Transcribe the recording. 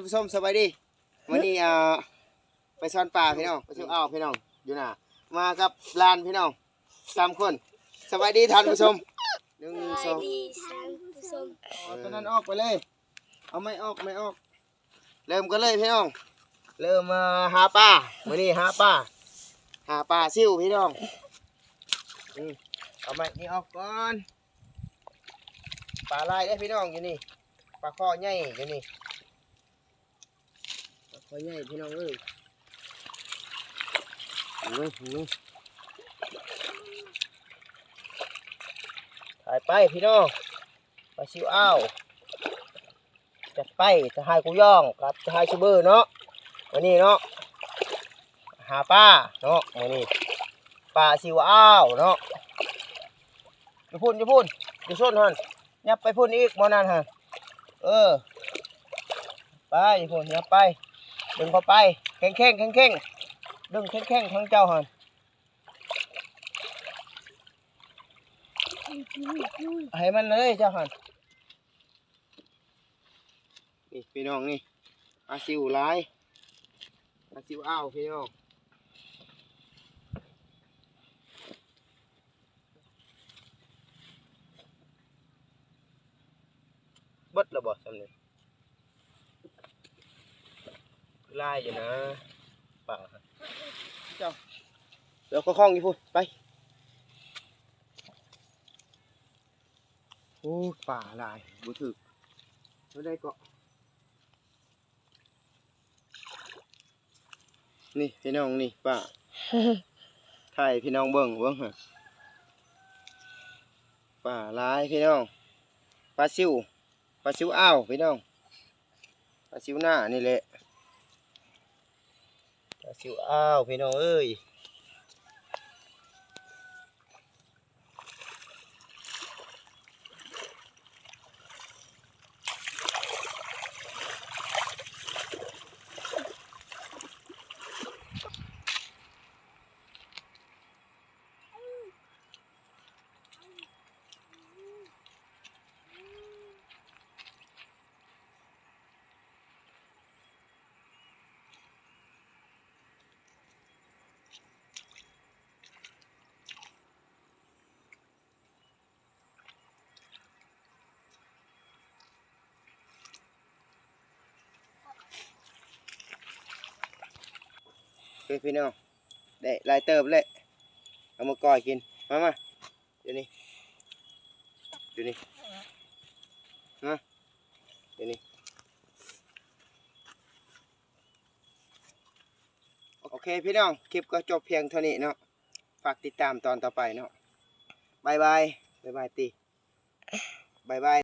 ຜູ້ຊົມສະບາຍດີ ມື້ນີ້ ອ່າ ໄປສອນປາພີ່ນ້ອງ ໄປຊຽວອ່າວພີ່ນ້ອງ ຢູ່ໜ້າ ມາກັບຫຼານພີ່ນ້ອງ ສາມຄົນ ສະບາຍດີທ່ານຜູ້ຊົມ ໜຶ່ງ ສອງ ສາມ ເອີ ຕົວນັ້ນອອກໄປເລີຍ ເອົາໄມ້ອອກ ໄມ້ອອກ ເລີ່ມກັນເລີຍພີ່ນ້ອງ ເລີ່ມມາຫາປາ ມື້ນີ້ຫາປາ ຫາປາຊິວພີ່ນ້ອງ ອືມ ເອົາໄມ້ນີ້ອອກກ່ອນ ປາຫຼາຍເດ້ພີ່ນ້ອງຢູ່ນີ້ ປາຄໍໃຫຍ່ຢູ່ນີ້ ປາຄໍໃຫຍ່ພີ່ນ້ອງເອີຍ ໂອ້ຍ ໂອ້ຍ ຖ່າຍໄປພີ່ນ້ອງ ປາຊິວອ່າວ ຈັດໄປ ສະຫາຍກູຢອງກັບສະຫາຍຊູເບີເນາະ ມື້ນີ້ເນາະ ຫາປາເນາະ ມື້ນີ້ ປາຊິວອ່າວເນາະ ຢູ່ພຸ້ນ ຢູ່ພຸ້ນ ຢູ່ໂຊນຫັ້ນ ຫຍັບໄປພຸ້ນອີກ ໝ່ອງນັ້ນຫັ້ນ ເອີ ໄປພຸ້ນ ຫຍັບໄປ ດຶງເຂົ້າໄປ ແຂງໆ ແຂງໆ ດຶງແຂງໆ ທາງເຈົ້າຫັ້ນ ໃຫ້ມັນເລີຍເຈົ້າຫັ້ນ ນີ້ພີ່ນ້ອງນີ້ ປາຊິວຫຼາຍ ປາຊິວອ່າວພີ່ນ້ອງ ເບິດແລ້ວບໍ່ຊ່ຳນີ້ ຫຼາຍຢູ່ນະ ປາ ເຈົ້າ ແລ້ວກໍຂອງຢູ່ພຸ້ນ ໄປ ໂອ້ ປາຫຼາຍ ບໍ່ຖືກ ເທົ່າໃດເກາະ ນີ້ພີ່ນ້ອງນີ້ປາ ຖ່າຍໃຫ້ພີ່ນ້ອງເບິ່ງ ເບິ່ງຫັ້ນ ປາຫຼາຍພີ່ນ້ອງ ປາຊິວ ປາຊິວອ່າວພີ່ນ້ອງ ປາຊິວໜ້ານີ້ແຫຼະ ປາຊິວອ່າວພີ່ນ້ອງເອີຍ. ເອີ ພີ່ນ້ອງ ໄດ້ຫຼາຍເຕີບແລ້ວ ເອົາມາກ້ອຍກິນ ມາ ມາ ຢູ່ນີ້ ຢູ່ນີ້ ມາ ຢູ່ນີ້ ໂອເຄພີ່ນ້ອງ ຄລິບກໍຈົບພຽງເທົ່ານີ້ເນາະ ຝາກຕິດຕາມຕອນຕໍ່ໄປເນາະ ບາຍບາຍ ບາຍບາຍຕິ ບາຍບາຍ.